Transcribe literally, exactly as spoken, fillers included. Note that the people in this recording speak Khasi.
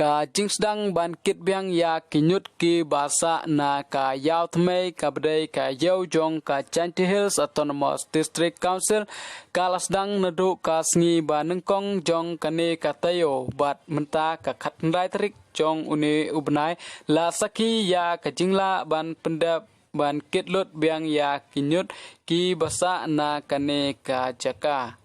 Ka jingsdang ban kit biang ïa ki ñiut kiba sah na ka ïew thymmei kaba dei ka ïew jong ka Jaintia Hills Autonomous District Council ka la sdang naduh ka sngi ba nyngkong jong kane ka taïew bad mynta ka khathynriew tarik jong une u bnai la sakhi ïa ka jinglah ban pyndep ban kit lut biang ïa ki ñiut kiba sah na kane ka jaka.